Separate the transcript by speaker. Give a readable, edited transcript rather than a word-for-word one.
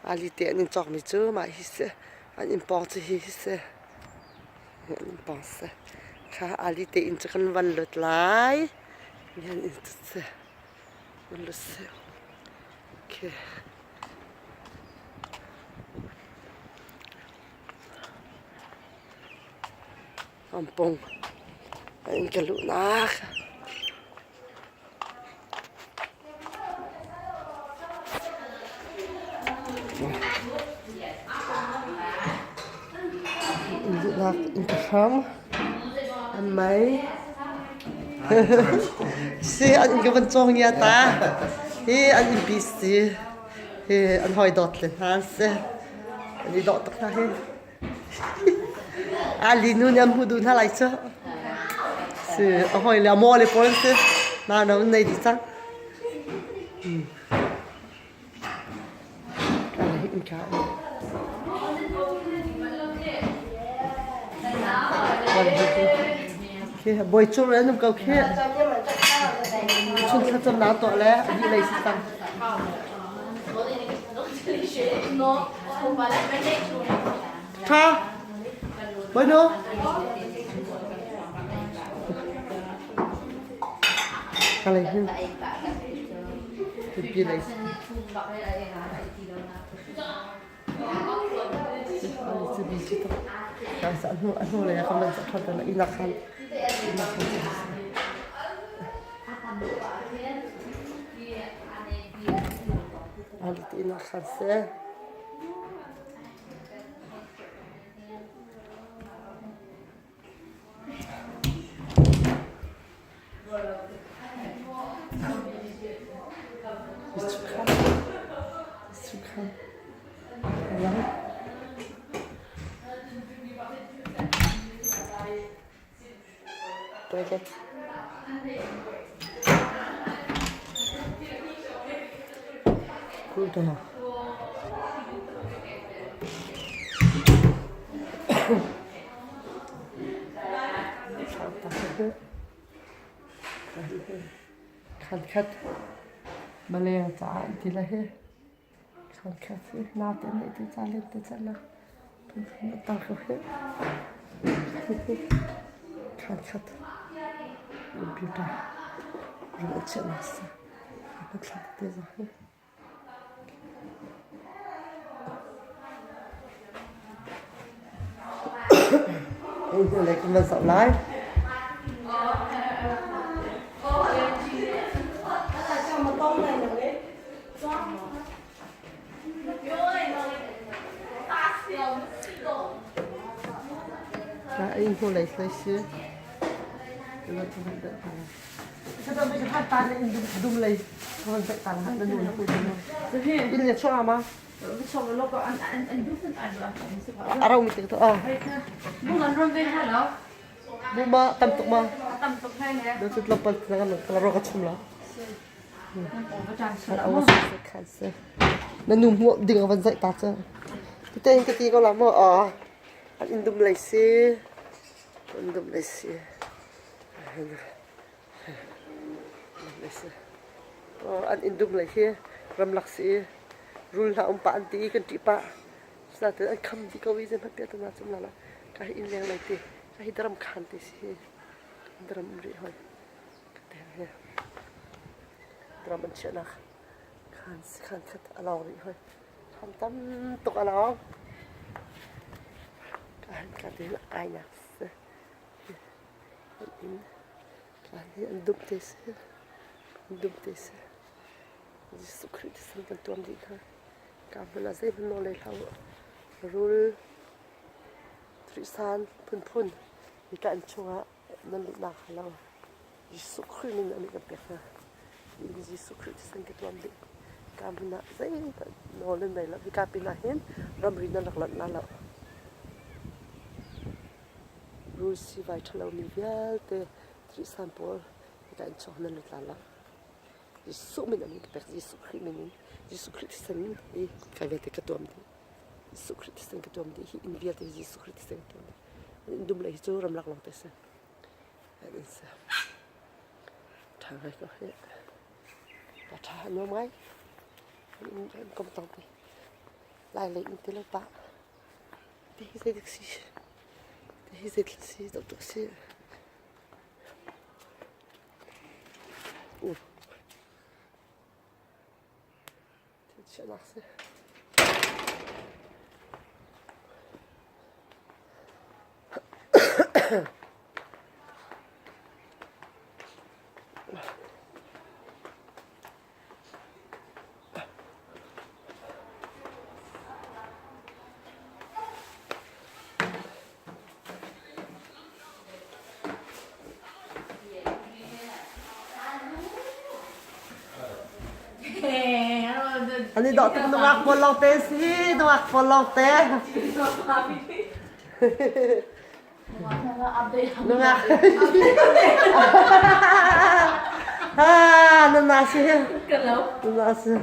Speaker 1: Ali te an in cawkmi cu mah hi si. An inn pawng cu hi hi si. An inn pawng si. Kha Ali te inn cu kan van lut lai. An inn cu si. Van lut si. Okay. Kampung an ka luhnak. Luhnak in ka hram. An mei. Si an in ka van cawng ngia ta. Hi an innpi si. Hi an hoi dawt le hna si. An i dawh tuk hna hi. Ali nu nih an hmuh duh hna lai cu. Si a hawi le a maw le pawl an si. Na no nei dih cang. Bawi cu le num ko khi. Chun thlacam na tuah le a dih lei si cang. Tha. Bueno. Kalay hin. Pipi lei. Hnu lei ah kan van zoh ṭhan te inn ah khan inn ah khan. Inn ah khan seh. Toilet. Cool to. Khankhat maleng caah an ti le hi khankhat hi naute an neih ti ca len te can ah phunphun a tar ko hi khankhat computer rum an chiahnak si hmathlak te zong hi. Hnulei kan van zoh lai. Hnulei hlei si. Ma tam tuk ma. Na cut lo pal na ro ka chum la. Na nu mu ding van zai ta cha. Te in ka ti ko la mo a. An in dum lei si. An dum lei si. An inn dum lei hi ramlak si i rul hna um pah an ti i kan ṭih pah. Asinain an kham dih ko i zeihmanh piah tana cu um lai lo. Ka hi inn leng lei ti, ka hi daram khaan ti si hi. Daram um rih hoi. Ka te hi. Daram an chiahnak khaan khaan khat a lawng rih hoi. Khaan tam tuk a lawng. Ka han ka te ai nak si. An inn hi an dum te si. An dum te si. Jesuh Khrih thisen kan tuam dih hna. Ka hmun ah zeihmanh nawl ei hlah u. Rul, thrisan phunphun hika inn chungah nan luhnak hnga lo. Jesuh Khrih min an kan pek hna. Jesuh Khrih thisen ka tuam dih. Ka hmun ah zeihmanh nawl nan nei lo. Hika pinah hin ramri nan rak lonh la lo. Rul siivai ṭhalomi vialte thihsan pawl hika in chuak nan lut lai lo. Jesuh min an ka pek Jesuh Khrih min in Jesuh Khrih thisen i kai vialte ka tuam dih. Jesuh Khrih thisen ka tuam dih. Hi inn vialte hi Jesuh Khrih thisen ka tuam dih. Inn dum le hi cu ramlak lawng te si. An in si. Ṭha ngai ko hi. Ka ṭha nuam ngai. An kom tong ti. Lai lei in ti lo pah. Ti hi zeidik si? Ti hi zeithil si? Zoh tuah si. Uh. Thil chiahnak si. An i dawh tuk nungak pawl lawngte si nungak pawl lawngte. Nungak. Ah, nana si. Nana si.